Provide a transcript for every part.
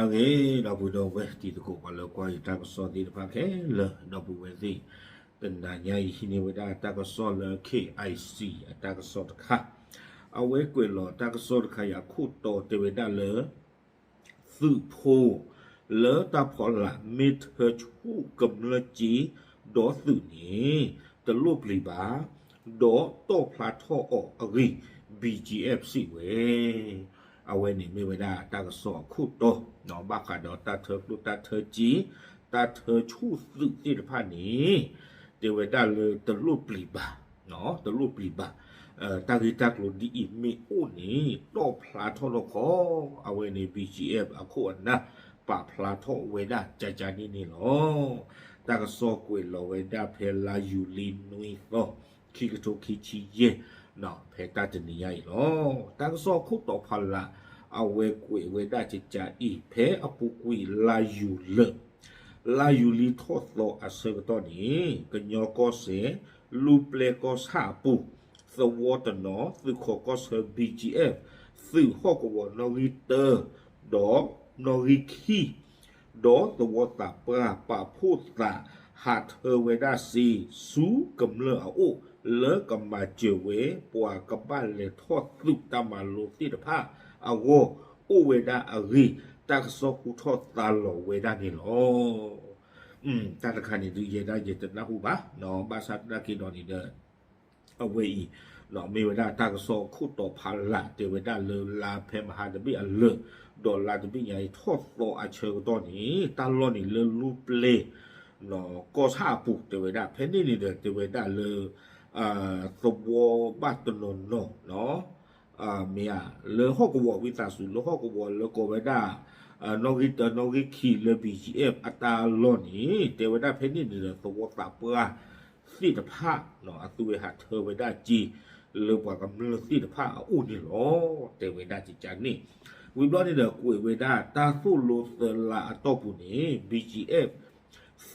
အဂ့ၤ ဒီပုၢ်ဒီဝဲၢ်တံၤသကိး ပှၤလၢကွၢ်ယတၢ်ကစီၣ်သ့ၣ်တဖၣ်ခဲလၢာ် ဒီပုၢ်ဝဲၢ်သ့ၣ်, တနၤညါအံၤဟံးန့ၢ်ဝဲဒၣ်တၢ်ကစီၣ်လၢ K I C အတၢ်ကစီၣ်တခါ, အဝဲကွဲးလီၤတၢ်ကစီၣ်တခါအံၤအခိၣ်တီတဲဝဲဒၣ်လၢ သုးဖိ လၢတၢ်ဖီလာ်မ့ၢ်ထၢဆူၣ်ကမျၢၢ်စ့ ဒီးသုးန့ၣ် တလိၣ်ပျံၤဘၣ်, ဒီးတီၣ်ဖျါထီၣ်အီၤအဂ့ၢ် B G F စံးဝဲ. အဝဲန့ၣ်မ့ၢ်ဝဲဒၣ်တၢ်ကစီၣ်အခိၣ်တီ ဘၣ်ဃးဒီးတၢ်ထၢကျိၣ်တၢ်ထၢစ့ တၢ်ထၢဆူၣ်သုးသ့ၣ်တဖၣ်န့ၣ် တဲဝဲဒၣ်လၢတလိၣ်ပျံၤဘၣ်, တလိၣ်ပျံၤဘၣ်, တၢ်ဂ့ၢ်တၢ်ကျိၤဒ်အံၤမ့ၢ်အိၣ်န့ၣ် တီၣ်ဖျါထီၣ်ထီၣ်ခီ, အဝဲန့ၣ် B G F အခိၣ်အနၢ် ပာ်ဖျါထီၣ်ဝဲဒၣ်ကကန့ၣ်န့ၣ်လီၤ. တၢ်ကစီၣ်ကွဲးလီၤဝဲဒၣ်ဖဲလါယူၤလံနွံသီ ခံကထိခံဆံယဲၢ် ဖဲတၢ်တနံၤညါအံၤလီၤ. တၢ်ကစီၣ်အခိၣ်တီဖီလာ် အဝဲကွဲးဝဲဒၣ်ကကအံၤ ဖဲအပူၤကွံာ်လါယူၤလၢ လါယူၤလံထီၣ်သီအဆၢကတီၢ်န့ၣ် ကညီကီၢ်စဲၣ် လူၢ်ပျဲၢ်ကီၢ်ဆၣ်အပူၤ သဝီတနီၤ သုးခိးကီၢ်ဆၢ B G F သုးဟီၣ်ကဝီၤနီၣ်ဂံၢ်တၢ ဒီးနီၣ်ဂံၢ်ခံ ဒီးသဝီသးပှၢ် ပာ်ဖှိၣ်သး ဟးထၢဝဲဒၣ်စ့ ဆူကမျၢၢ်အအိၣ် လၢကမၤစၢၤဝဲ ပှၤကဘၣ်လဲၤထီၣ်သုးတၢ်မၤလိသ့ၣ်တဖၣ်အဂီၢ် အိၣ်ဝဲဒၣ်အဂ့ၢ် တၢ်ကစီၣ်ဟူထီၣ်သါလီၤဝဲဒၣ်န့ၣ်လီၤ. တၢ်တခါန့ၣ်ဒုး ယဲဒၣ်ယတနၢ်ဟူဘၣ်, ဘၣ်ဆၣ်သနာ်က့ဒီးန့ၣ်ဒီး အဝဲအံၤ မ့ၢ်ဝဲဒၣ်တၢ်ကစီၣ်အခိၣ်တီဖီလာ် တဲဝဲဒၣ်လၢလါဖဲမဟါတဘ့ၣ်အလၢာ် ဒီးလါတဘ့ၣ်ညါအံၤထီၣ်သီအဆၢကတီၢ်န့ၣ် တၢ်လီၢ်န့ၣ်လၢလူၢ်ပျဲၢ် ကီၢ်ဆၣ်အပူၤ တဲဝဲဒၣ် ဖဲန့ၣ်န့ၣ်ဒီး တဲဝဲဒၣ်လၢ သဝီဘၣ်တနီၤနီၤ မ့ၢ်ဧါ လၢဟီၣ်ကဝီၤဝံသးစူၤ လၢဟီၣ်ကဝီၤလၢကိးဝဲဒၣ် နီၣ်ဂံၢ်တၢ နီၣ်ဂံၢ်ခံလၢ B G F အတၢ်လီၢ်န့ၣ် တဲဝဲဒၣ်ဖဲန့ၣ်န့ၣ်ဒီး သဝီသးပှၢ်သ့ၣ်တဖၣ် အသုဝဲဟးထၢဝဲဒၣ်စ့ လၢပှၤကမျၢၢ်သ့ၣ်တဖၣ်အအိၣ်န့ၣ်လီၤ. တဲဝဲဒၣ်ကကန့ၣ် ဝံၤဘျီန့ၣ်ဒီး ကွဲးဝဲဒၣ်တၢ်သိၣ်လိသၢလါအတီၢ်ပူၤန့ၣ် B G F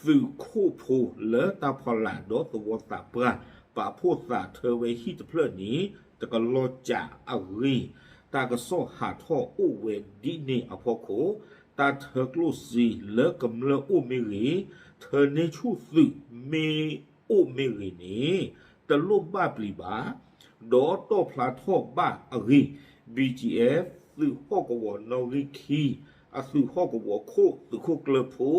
သုးခိၣ်ဖိလၢတၢ်ဖီလာ်ဒီးသဝီသးပှၢ် ပာ်ဖှိၣ်သးထၢဝဲဟံၣ်တဖျၢၣ်န့ၣ် တကလီၤစၢ်အဂ့ၢ် တၢ်ကစီၣ်ဟးထီၣ်အိၣ်ဝဲဒ်န့ၣ်အဖီခိၣ် တၢ်ထၢကျိၣ်စ့လၢကမျၢၢ်အိၣ်မ့ၢ်ဂ့ၤ, ထၢန့ၢ်ဆူၣ်သုးမ့ၢ်အိၣ်မ့ၢ်ဂ့ၤန့ၣ် တလိၣ်ဘၣ်ပျံၤဘၣ် ဒီးတီၣ်ဖျါထီၣ်ဘၣ်အဂ့ၢ် B G F သုးဟီၣ်ကဝီၤနီၣ်ဂံၢ်ခံ အသုးဟီၣ်ကဝီၤခိၣ် သုးခိၣ်ကျၢၢ်ဖိ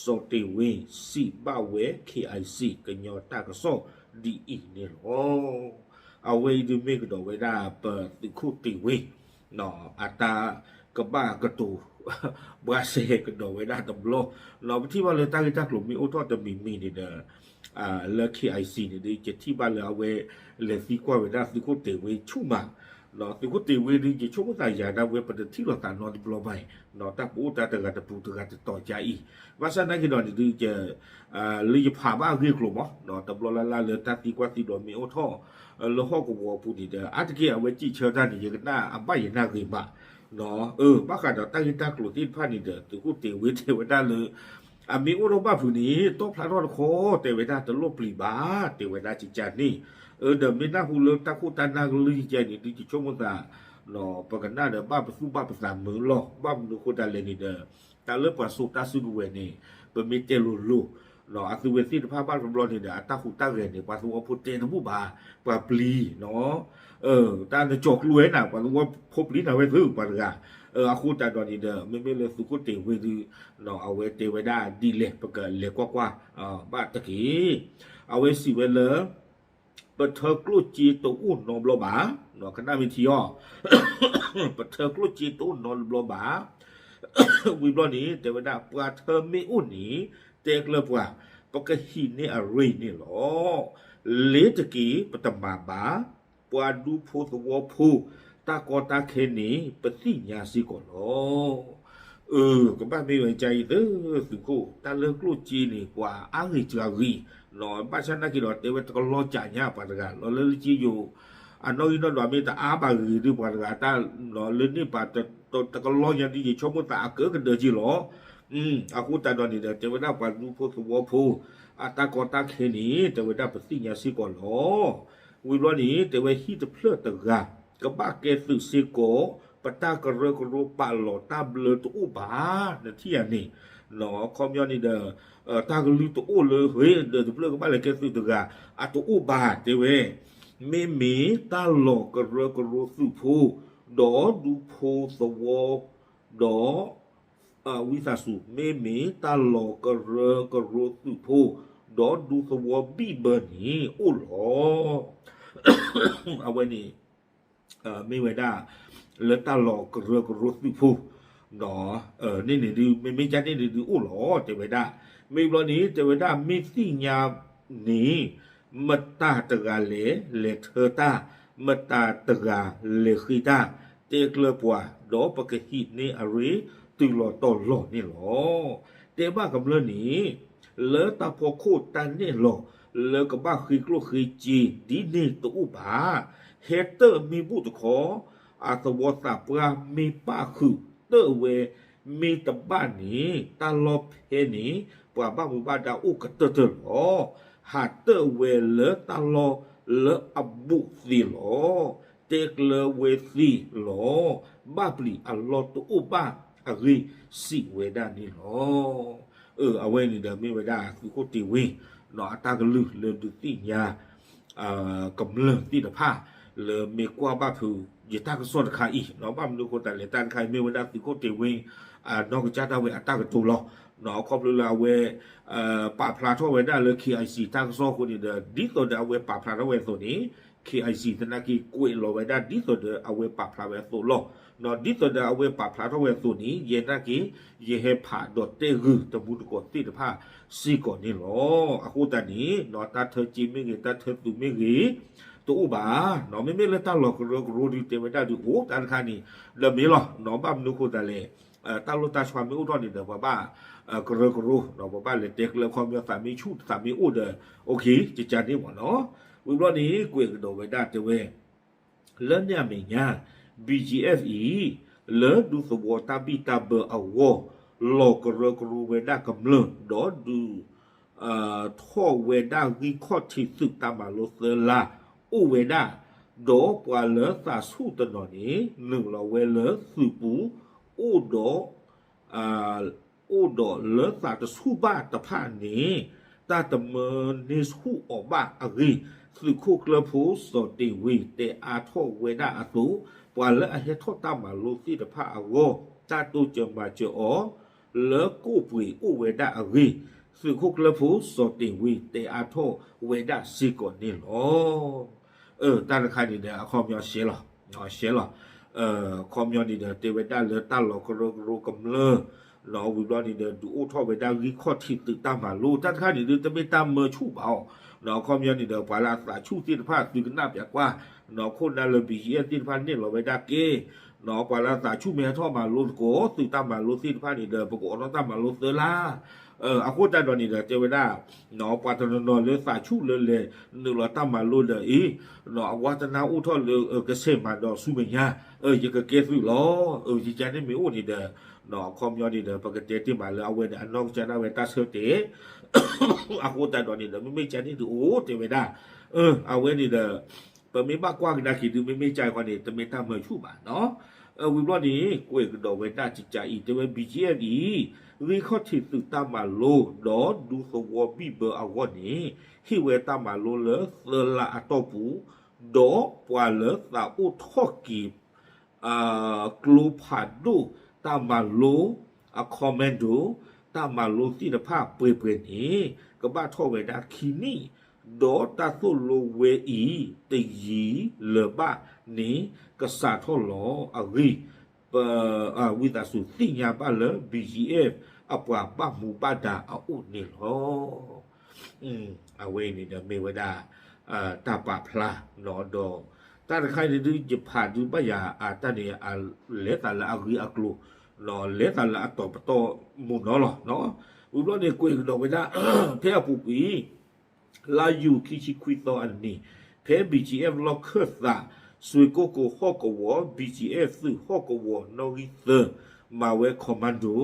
စီၤတ့ၢ်ဝ့ စံးဘၣ်ဝဲ K I C ကညီတၢ်ကစီၣ်ဒ်အံၤန့ၣ်လီၤ. အဝဲအံၤဒုးမ့ၢ်ကဒီးဝဲဒၣ်ပသုးခိၣ်တ့ၢ်ဝ့ အတၢ်ကဘၣ်ကတိၤ ဘှါစဲကဒီးဝဲဒၣ်တဘျီ, ပထံၣ်ဘၣ်လၢတၢ်ဂ့ၢ်တၢ်ကျိၤမ့ၢ်အိၣ်ထီၣ်တမံၤမံၤန့ၣ်ဒီး လၢ K I C န့ၣ်ဒီး ယထံၣ်ဘၣ်လၢအဝဲ လဲၤသံကွၢ်ဝဲဒၣ်သုးခိၣ်တ့ၢ်ဝ့ဆူၣ်မး, သုးခိၣ်တ့ၢ်ဝ့ဒီး ယဆိကမိၣ်သးယၤဒၣ်ဝဲ ပတထံၣ်လိာ်သးနီတဘျီဘၣ်အံၤ, တၢ်ပအိၣ်တၢ်တဂၤတပူၤတဂၤတတီၤကါအံၤ, ဘၣ်ဆၣ်သနာ်က့ဒီးန့ၣ်ဒုး လၢယဖးဘၣ်အဂ့ၢ်အကျိၤမး တဘျီလၢ်လၢ်လၢတၢ်သံကွၢ်သံဒိးမ့ၢ်အိၣ်ထီၣ် လၢဟီၣ်ကဝီၤအပူၤန့ၣ်ဒီး အါတက့ၢ်အဝဲစံးဆၢတၢ်န့ၣ် ယကနၣ်အဘၣ်ယနၢ်ဂ့ၤမး, ဘၣ်ဃးဒီးတၢ်ဂ့ၢ်တၢ်ကျိၤသ့ၣ်တဖၣ်န့ၣ်ဒီး သုးခိၣ်တ့ၢ်ဝ့တဲဝဲဒၣ်လၢ အမ့ၢ်အိၣ်ထီၣ်ဘၣ်ဖုးန့ၣ် တီၣ်ဖျါထီၣ်တခီ တဲဝဲဒၣ်တလိၣ်ပျံၤဘၣ် တဲဝဲဒၣ်ကကန့ၣ်, ဒီးမ့ၢ်နၢ်ဟူလၢတၢ်ခိၣ်တၢ်နၢ်ကလုၢ်ကကဲန့ၣ် ဒုးယဆိကမိၣ်သး ပကနၣ်ဒီးဘၣ်ပသူၣ်ဘၣ်ပသးမုာ်လီၤ, ဘၣ်မနုၤအဃိတၢ်လဲၣ်န့ၣ်ဒီး တၢ်လၢပှၤစိာ်တၢ်စုကဝဲၤန့ၣ် ပမ့ၢ်တဲလိၤလိၤ အသုဝဲသ့ၣ်တဖၣ်ဘၣ်တဘျီန့ၣ်ဒီး အတၢ်ဟူးတၢ်ဂဲၤန့ၣ် ပှၤသဝီဖိတဲတဘူၣ်ဘၣ်, ပှၤပျံၤ တၢ်နကၠီၤကျိၤဝဲနၤ ပှၤသဝီဖိပျံၤနၤဝဲသု ပှၤတဂၤ, အဃိတၢ်ဒီးန့ၣ်ဒီး မ့မ့ၢ်လၢသုးခိၣ်တ့ၢ်ဝ့ဒုး အဝဲတဲဝဲဒၣ်ဒ်လဲၣ် ပကလဲၤကွၢ်ကွၢ် ဘၣ်တက့ၢ်. အဝဲစံးဝဲလၢ ပထၢကျိၣ်စ့တအိၣ်နီတဘျီဘၣ်, ကနၣ်မ့ၢ်ထံအီၤ ပထၢကျိၣ်စ့တအိၣ်နီတဘျီဘၣ်, ဝံၤဘျီန့ၣ် တဲဝဲဒၣ် ပှၤထၢမ့ၢ်အိၣ်န့ၣ် တဲကျၢၤပှၤ ပကဟံးန့ၢ်အရ့န့ၣ်လီၤ. လ့ၤတက့ၢ် ပတမၤဘၣ်, ပှၤဒူဖိသဝီဖိ တၢ်ကီတၢ်ခဲန့ၣ် ပသ့ၣ်ညါစ့ၢ်ကီးလီၤ. အၢ ကဘၣ်မ့ၢ်ဝဲကအံၤသုးခိၣ် တၢ်လၢကျိၣ်စ့န့ၣ် ပှၤအါဂ့ၢ်စှၤဂ့ၢ်, ဘၣ်ဆၣ်သနာ်က့ဒီး တဲဝဲတကလီၤစၢ်ညါပှၤတဂၤ လီၤလၢလၢက့ယိာ် အနီၣ်ဂံၢ်နီၣ်ဒွးမ့ၢ်တအါဘၣ်ဂ့ၤဒုး ပှၤတဂၤတၢ်လီၤလၢန့ၣ်ပှၤတကလီၤညါဒုး ယဆိကမိၣ်သးအကၢကဒၢက့လီၤ. အဃိတၢ်ဒီးန့ၣ်ဒီး တဲဝဲဒၣ်ပှၤဒူဖိသဝီဖိ အတၢ်ကီတၢ်ခဲန့ၣ် တဲဝဲဒၣ်ပသ့ၣ်ညါစ့ၢ်ကီးလီၤ. ဝံၤဘျီန့ၣ် တဲဝဲဟံၣ်တဖျၢၣ်တဂၤ ကဘၣ်ကဲသုးစ့ၢ်ကီး ပတၢ်ကရၢကရိပာ်လီၤတၢ်ဘျၢတအိၣ်ဘၣ်, နထံၣ်ယၤန့ၣ်, အခီပညီန့ၣ်ဒီး တၢ်ကလုၢ်တအိၣ်လၢ ဟ့ၣ်ဒီးတဘျၢၣ်ကဘၣ်လဲၤကဲသုးတဂၤ အတအိၣ်ဘၣ်တဲဝဲ, မ့မ့ၢ်တၢ်လီၤကရၢကရိသုးဖိ ဒီးဒူဖိသဝီ ဒီး ဝံသးစူၤ မ့မ့ၢ်တၢ်လီၤကရၢကရိသုးဖိ ဒီးဒူသဝီဘံၣ်ဘၢန့ၣ်အိၣ်လီၤ. အဝဲန့ၣ် မ့ၢ်ဝဲဒၣ် လၢတၢ်လီၤကရၢကရိသုးဖိ န့ၣ်န့ၣ်ဒုး မ့မ့ၢ်ကန့ၣ်န့ၣ်ဒုးအိၣ်လီၤ တဲဝဲဒၣ်. မ့ၢ်ဘျီန့ၣ် တဲဝဲဒၣ် မ့ၢ်သ့ၣ်ညါန့ၣ် မတၤတဂၤလဲၣ် လဲၤထၢတၢ်, မတၤတဂၤလဲၤဃ့တၢ်, တဲကျၢၤပှၤ ဒီးပကဟံးန့ၢ်အရ့ တုၤလီၤတီၤလီၤန့ၣ်လီၤ. တဲဘၣ်ကမျၢၢ်န့ၣ် လၢတၢ်ဖီခိၣ်တၢ်နဲၣ်လီၤ လၢကဘၣ်ဃ့ကျိၣ်ဃ့စ့ဒ်န့ၣ်တအိၣ်ဘၣ်. ဟဲတၢၢ်မ့ၢ်ဘူၣ်တခီ အသဝီသးပှၢ်မ့ၢ်ပၣ်ဃုာ် တၢၢ်ဝဲမ့ၢ်တဘၣ်န့ၣ် တၢ်လီၢ်ဖဲန့ၣ် ပှၤဘၣ်မူဘၣ်ဒါအိၣ်ကတၢၢ်တၢၢ်လီၤ. ဟးတၢၢ်ဝဲလၢတၢ်လီၢ်လၢအဘူးသ့လီၤ. တဲကျၢၤဝဲသ့လီၤ. ဘၣ်ပျံၤအလီၢ်တအိၣ်ဘၣ်အဂ့ၢ် စံးဝဲဒၣ်န့ၣ်လီၤ. အဝဲန့ၣ်ဒီးမ့ၢ်ဝဲဒၣ်သုးခိၣ်တ့ၢ်ဝ့ အတၢ်ကလုၢ်လၢဒုးသ့ၣ်ညါ ကမျၢၢ်သ့ၣ်တဖၣ် လၢမ့ၢ်ကွၢ်ဘၣ်ဖုး ယတၢ်ကစီၣ်တခါအံၤ ဘၣ်မနုၤအဃိသတးလဲၣ် တၢ်တခါအံၤမ့ၢ်ဝဲဒၣ်သုးခိၣ်တ့ၢ်ဝ့ အနီၢ်ကစၢ်ဒၣ်ဝဲအတၢ်ကတိၤလီၤ. ခီဖျိလၢအဝဲ ပာ်ဖျါထီၣ်ဝဲဒၣ်လၢ K I C တၢ်ကစီၣ်အဃိန့ၣ်ဒီး ဒ်သိးဒီးအဝဲပာ်ဖျါထီၣ်ဝဲအသိးန့ၣ် K I C သနာ်က့ကွဲးလီၤဝဲဒၣ်ဒ်သိးဒီးအဝဲပာ်ဖျါဝဲအသိးလီၤ. ဒ်သိးဒီးအဝဲပာ်ဖျါထီၣ်ဝဲအသိးန့ၣ် ယဲနာ်က့ ယဟဲဖးဒီးတဲဂုာ်တမူတကိးသ့ၣ်တဖၣ်စ့ၢ်ကီးန့ၣ်လီၤ. အဃိသတးန့ၣ် တၢ်ထၢစ့မ့ၢ်ဂ့ၤ တၢ်ထၢသုးမ့ၢ်ဂ့ၤ တအိၣ်ဘၣ်. မ့မ့ၢ်လၢတၢ်လီၤကရၢကရိဒုးတဲဝဲဒၣ်ဒုးအိၣ် တၢ်တခါန့ၣ် ဒီးမ့ၢ်လီၤ. ဘၣ်မနုၤအဃိသတးလဲၣ် တၢ်လိၣ်တၢ်ဆှါမ့ၢ်အိၣ်ထီၣ်န့ၣ်ဒီး ပှၤဘၣ်ကရၢကရိ ပှၤဘၣ်လဲၤတဲကျၢၤ ခီပညီသးမ့ၢ်ဆူၣ်သးမ့ၢ်အိၣ်ဒီး okay ကကန့ၣ်မ့ၢ်နီၤ. ဝံၤဘျီန့ၣ် ကွဲးကဒီးဝဲဒၣ်တဲဝဲ လၢန့ၣ်အမဲာ်ညါ B G F အံၤ လၢဒူသဝီတၢ်ဘံၣ်တၢ်ဘၢအဂီၢ် လီၤကရၢကရိဝဲဒၣ်ကမျၢၢ် ဒီးဒုး ထီၣ်ဝဲဒၣ်ဂံၢ်ခီၣ်ထံးသုးတၢ်မၤလိသၢလါ အိၣ်ဝဲဒၣ်, ဒီးပှၤလၢသးဆူၣ်တနီၤန့ၣ် နုာ်လီၤဝဲလၢသုးပူၤ အိၣ်ဒီး အိၣ်ဒီးလၢသးတဆူၣ်ဘၣ်တဖၣ်န့ၣ် တၢ်တမၢန့ၢ်ဆူၣ်အီၤဘၣ်အဂ့ၢ် သုးခိၣ်ကျၢၢ်ဖိစီၤတ့ၢ်ဝ့ တဲအါထီၣ်ဝဲဒၣ်အသိး, ပှၤလၢအဟဲထီၣ်တၢ်မၤလိသ့ၣ်တဖၣ်အဂီၢ် တၢ်တိစၢၤမၤစၢၤအီၤ လၢကိၣ်ပှ့ၤအိၣ်ဝဲဒၣ်အဂ့ၢ် သုးခိၣ်ကျၢၢ်ဖိစီၤတ့ၢ်ဝ့ တဲအါထီၣ်ဝဲဒၣ်စ့ၢ်ကီးန့ၣ်လီၤ. တၢ်တခါန့ၣ်ဒီး အခီပညီရှဲလီၤ, ရှဲလီၤ. အခီပညီန့ၣ်ဒီး တဲဝဲဒၣ်လၢတၢ်လီၤကရၢကရိကမျၢၢ် ဝံၤဘျီန့ၣ်ဒီး ဒုးအိၣ်ထီၣ်ဝဲဒၣ်ဂံၢ်ခီၣ်ထံးသုးတၢ်မၤလိ တၢ်တခါန့ၣ်ဒုး တမ့ၢ်တၢ်မၢဆူၣ်ဘၣ်အီၤ, အခီပညီန့ၣ်ဒီး ပှၤလၢအသးဆူၣ်သ့ၣ်တဖၣ် သုကနၣ်ပၠးကွၢ်, ခိၣ်နၢ်လၢ B G F သ့ၣ်တဖၣ်န့ၣ်လီၤဝဲဒၣ်က့ ပှၤလၢအသးဆူၣ်မ့ၢ်ဟဲထီၣ်မၤလိသကိး သုးတၢ်မၤလိသ့ၣ်တဖၣ်န့ၣ်ဒီး ပကအိးထီၣ်တၢ်မၤလိသၢလါ. အဃိသတးဒီးန့ၣ်ဒီး တဲဝဲဒၣ် ပှၤတနီၤနီၤလၢသးဆူၣ်လၢလဲၤနုာ်လီၤတၢ်မၤလိဒီးအံၤ အဝါတနါအိၣ်ထီၣ်လၢကဆဲးမၤဒီးဆူမဲာ်ညါ ယကကဲသုးလီၤ. ယကန့ၣ်မ့ၢ်အိၣ်န့ၣ်ဒီး အခီပညီန့ၣ်ဒီး ပကတဲတ့ၢ်မးလၢအဝဲန့ၣ် အနီၢ်ကစၢ်ဒၣ်ဝဲတၢ်ဆၢတဲာ် အဃိသတးဒီးန့ၣ်ဒီး မ့မ့ၢ်ကန့ၣ်ဒုးအိၣ်တဲဝဲဒၣ် အဝဲန့ၣ်ဒီး ပမ့ၢ်ဘၣ်ကွၢ်ကဒါက့ၤဒုး မ့မ့ၢ်ကခီန့ၣ် တမ့ၢ်တၢ်မၢဆူၣ်ဘၣ်နီၤ. ဝံၤဘျီန့ၣ် ကွဲးကဒီးဝဲဒၣ်ကကအံၤ တဲဝဲ B G F အံၤ ဂံၢ်ခီၣ်ထံးသုးတၢ်မၤလိ ဒီးဒူသဝီဘံၣ်ဘၢအဂီၢ်န့ၣ် ဟ့ၣ်ဝဲတၢ်မၤလိလၢသၢလါအတီၢ်ပူၤ ဒီးပှၤလၢသးအိၣ်ထီၣ်က့ၤ ကျိဖးဒိၣ်တၢ်မၤလိ အ commando တၢ်မၤလိသ့ၣ်တဖၣ်ပှဲၤပှဲၤန့ၣ် ကဘၣ်ထီၣ်ဝဲဒၣ်ခံနံၣ်, ဒီးတၢ်သိၣ်လိဝဲအံၤ တယံာ်လၢၤဘၣ်န့ၣ် ကစးထီၣ်လီၤအဂ့ၢ် ပ ဝံသးစူၤသ့ၣ်ညါဘၣ်လၢ B G F အပှၤဘၣ်မူဘၣ်ဒါအအိၣ်န့ၣ်လီၤ. အဝဲအံၤန့ၣ်ဒီးမ့ၢ်ဝဲဒၣ် တၢ်ပာ်ဖျါ ဒီး တၢ်တခါအံၤန့ၣ်ဒုး ယဖးဒုးဘၣ်ယၤ အတၢ်န့ၣ် အလဲၤသးလၢအဂ့ၢ်အကျိၤ လဲၤသးလၢအတီၤပတီၢ်မုၢ်နီၤလီၤ. ဝံၤဘျီန့ၣ် ကွဲးကဒီးဝဲဒၣ် ဖဲအပူၤကွံာ် လါယူၤခံဆံခွံသီအနံၤ ဖဲ B G F လီၢ်ခၢၣ်သး စွ့ၢ်ကိၣ်ကိၤဟီၣ်ကဝီၤ B G F သုးဟီၣ်ကဝီၤနီၣ်ဂံၢ်သၢ မၤဝဲ commando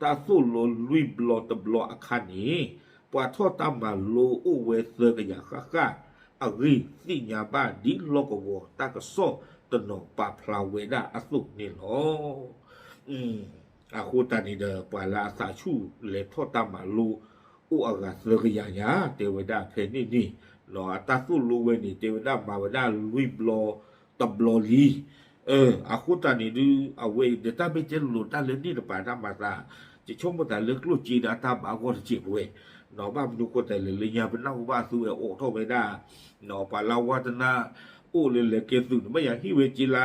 တၢ်သိၣ်လိလွံၢ်ဘျီတဘျီအခါန့ၣ် ပှၤထီၣ်တၢ်မၤလိအိၣ်ဝဲသၢကယၤဃၣ်ဃၣ်, အဂ့ၢ်သ့ၣ်ညါဘၣ်ဒ်လီၢ်ကဝီၤတၢ်ကစီၣ်တနီၤပာ်ဖျါဝဲဒၣ်အသိးန့ၣ်လီၤ. အဃိသတးန့ၣ်ဒီး ပှၤလၢအသးဆူၣ်လဲၤထီၣ်တၢ်မၤလိအိၣ်အဂၤသၢကယၤညါ တဲဝဲဒၣ်ဖဲန့ၣ်န့ၣ် အတၢ်သိၣ်လိဝဲန့ၣ် တဲဝဲဒၣ်မၤဝဲဒၣ်လွံၢ်ဘျီတဘျီလံ. အဃိသတးန့ၣ်ဒုး အဝဲအံၤဒီးတၢ်မ့ၢ်တဲလိၤတၢ်လၢန့ၣ်တပၤတၢ်မၤသး ယဆိကမိၣ်သးလၢကျိၣ်စ့ဒီးအတၢ်ဘၣ်ဂီၢ်တစဲးပဝဲ ဘၣ်မနုၤဃိသတးလဲၣ် လၢညါပနၢ်ဟူဘၣ်သုဝဲအိးထီၣ်ဝဲဒၣ် ပှၤလၢဝါတနၢ်အိၣ်လၢလဲၤကဲသုးန့ၣ် မ့ၢ်ယၤဟ့ၣ်ဝဲက့လါ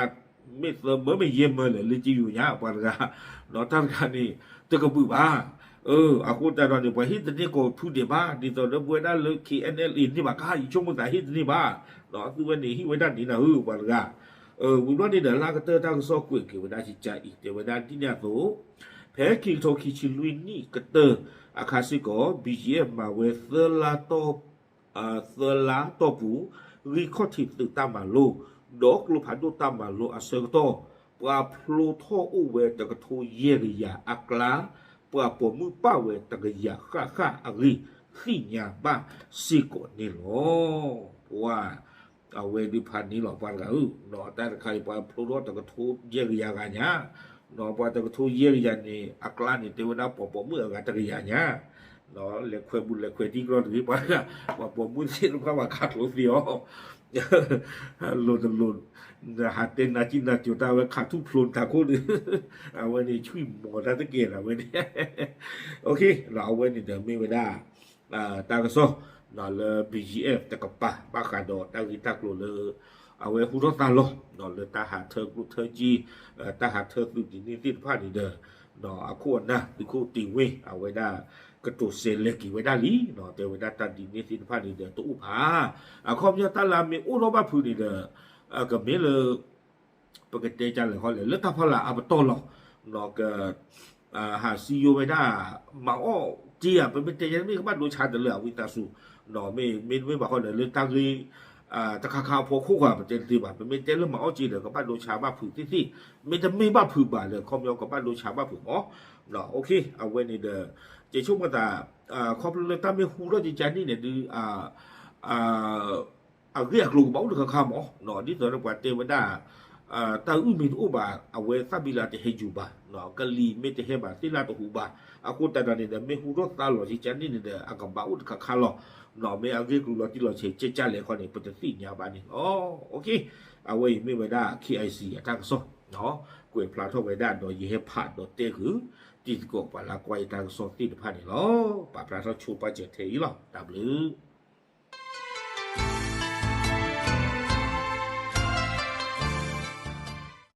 မ့ၢ်သၢမၢမ့ၢ်ယဲၢ်မၢလဲၣ် လၢက့ယိၤညါပှၤတဂၤ တၢ်တခါန့ၣ် တကဘုၣ်ဘၣ်. အဃိသတးဒီးန့ၣ် ပှၤဟ့ၣ်တန့ၢ်ကိးထူဒံးဘၣ် ဒ်သိးဒီးပဝဲဒၣ်လၢ K N L A န့ၣ်ဘၣ် ကဟါယဆိကမိၣ်သးဟ့ၣ်တန့ၢ်ဘၣ်. သုဝဲန့ၣ်ဟ့ၣ်ဝဲဒၣ်န့ၣ်နၤဧၢ ပှၤတဂၤ ဝံၤဘျီန့ၣ်ဒီး လၢကတၢၢ်တၢ်ကစီၣ်ကွဲးက့ၤဝဲဒၣ်ကကါအံၤ တဲဝဲဒၣ်ဒ်န့ၣ်အသိး ဖဲခံကထိခံဆံလွံၢ်နံၣ်ကတၢၢ်အခါစ့ၢ်ကီး B G F မၤဝဲသၢလါတီၢ် သၢလါတီၢ်ပူၤ ဂံၢ်ခီၣ်ထံးသုးတၢ်မၤလိ ဒီးကျိဖးဒိၣ်တၢ်မၤလိအဆၢကတီၢ် ပှၤဖျိထီၣ်အိၣ်ဝဲတကထိယဲၢ်ကယၤအကျါ ပှၤပိာ်မုၣ်ပာ်ဝဲတကယၤဃၣ်ဃၣ်အဂ့ၢ် သ့ၣ်ညါဘၣ်စ့ၢ်ကီးန့ၣ်လီၤ. ပှၤ အဝဲဒုးဖးန့ၣ်လီၤ ပှၤတဂၤဧၢ, တၢ်တခါအံၤ ပှၤဖျိထီၣ်တကထိယဲၢ်ကယၤဂၤညါ, ပှၤတကထိယဲၢ်ကယၤန့ၣ် အကျါန့ၣ် တဲဝဲဒၣ်ပှၤပိာ်မုၣ်အဂၤတကယၤညါ, လဲၤခွဲးဘူးလဲၤခွဲးတံၢ်ကီတဂ့ၤ ပှၤ ပှၤပိာ်မုၣ်သ့ၣ်တဖၣ်ဘၣ်ခးကျိသ့အီၤ လိၤတလိၤ, ဟးတဲနၤကံၣ်နၤကိၤတၢ်ဝဲခးထူၣ်ဖျိတၢ်ခိၣ်ဒီး အဝဲန့ၣ် ဆွံၣ်မီၤတၢ်တကဲလၢၤဝဲန့ၣ်, အဝဲန့ၣ်ဒီးမ့ၢ်ဝဲဒၣ် တၢ်ကစီၣ် လၢ B G F တကပၤ ဘၣ်ဃးဒီးတၢ်ဂ့ၢ်တၢ်ကျိၤလၢ အဝဲဟူထီၣ်သါလီၤ လၢတၢ်ဟးထၢကျိၣ်ထၢစ့ တၢ်ဟးထၢသုးဒ်န့ၣ်သ့ၣ်တဖၣ်န့ၣ်ဒီး အခိၣ်အနၢ်သုးခိၣ်တ့ၢ်ဝ့ၢ် အဝဲဒၣ် ကတိၤစဲးလဲၤက့ၤဝဲဒၣ်လံ, တဲဝဲဒၣ်တၢ်ဒ်န့ၣ်သ့ၣ်တဖၣ်န့ၣ်ဒီးတအိၣ်ဖး, အခီပညီတၢ်လၢအမ့ၢ်အိၣ်ထီၣ်ဘၣ်ဖုးန့ၣ်ဒီး ကမ့ၢ်လၢ ပကတဲကလဲာ်ခီလဲၣ် လၢတၢ်ဖီလာ်အပတီၢ်လီၤ, က ဟးစံယိဝဲဒၣ် မၤအီၣ်က့ဧါ ပမ့ၢ်တဲယဲမ့ၢ်ကဘၣ်ဒိဆါတလၢအဝံသးစူၤ, မ့မ့ၢ်တမ့ၢ်ဘၣ်ဃီဒီး လၢတၢ်ဂ့ၢ် တခါခါအဖီခိၣ်ဃီ ပတဲတသ့ဘၣ်, ပမ့ၢ်တဲလၢမၤအီၣ်က့ဒီး ကဘၣ်ဒိဆါဘၣ်ဖုးသ့ၣ်သ့ၣ်, မ့တမ့ၢ်ဘၣ်ဖုးဘၣ်ဒီး ခီပညီကဘၣ်ဒိဆါဘၣ်ဖုးမး, အဝဲန့ၣ်ဒီး ကဲဆိကမိၣ်သး ခီဖျိလၢတၢ်မ့ၢ်ဟူထီၣ်ကကါန့ၣ်န့ၣ်ဒုး အဂ့ၢ်အကျိၤကဘၣ်အိၣ်တခါခါမး, ဒ်သိးဒီးပှၤတဲဝဲဒၣ် တၢ်အုၣ်မ့ၢ်တအိၣ်ဘၣ် အဝဲသၣ်ဘံလၢတဟဲယူၤဘၣ်, ကလံၤမ့ၢ်တဟဲဘၣ်သ့ၣ်လၢတဟူးဘၣ်, အဃိသတးဒီးန့ၣ်ဒီး မ့ၢ်ဟူထီၣ်သါလီၤကကါန့ၣ်န့ၣ်ဒီး အကဘၣ်အိၣ်တခါခါလီၤ, မ့ၢ်အဂ့ၢ်ကျိၤလီၤတံၢ်လီၤဆဲးကကလဲၣ်ခီန့ၣ် ပတသ့ၣ်ညါဘၣ်န့ၣ်လီၤ. အဝဲအံၤမ့ၢ်ဝဲဒၣ် K I C အတၢ်ကစီၣ် ကွဲးဖျါထီၣ်ဝဲဒၣ်ဒီး ယဟဲဖးဒီးတဲဃုာ် တံၤသကိးပှၤလၢကွၢ်ယတၢ်ကစီၣ်သ့ၣ်တဖၣ်န့ၣ်လီၤ. ပာ်ဖျါထီၣ်ဆိပာ်စၢၤထဲအံၤလီၤ. တၢ်ဘျုး